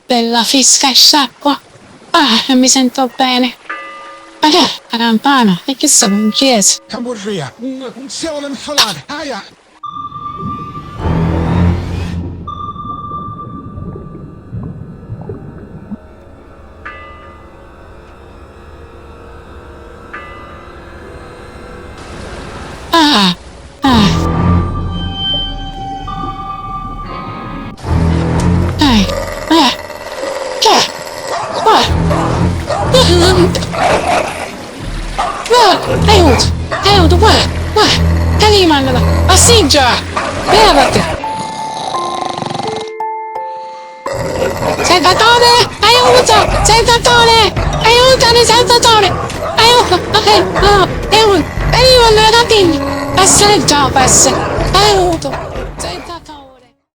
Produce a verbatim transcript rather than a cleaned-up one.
bella frisca st'acqua. Ah, e mi sento bene. Ah, la campana, e chi sono in chiesa? Camurria, un, un siamo le insalate, aia! Ah, ah. Ah, ah. Cioè, ah. Ah, aiuto, aiuto, guarda, guarda, Kalimangala, passiggia, levati. Salvatore, aiuto, Salvatore, aiutami, Salvatore, aiuto, ok, no, aiuto, aiuto, aiuto, passa il già, passa, aiuto.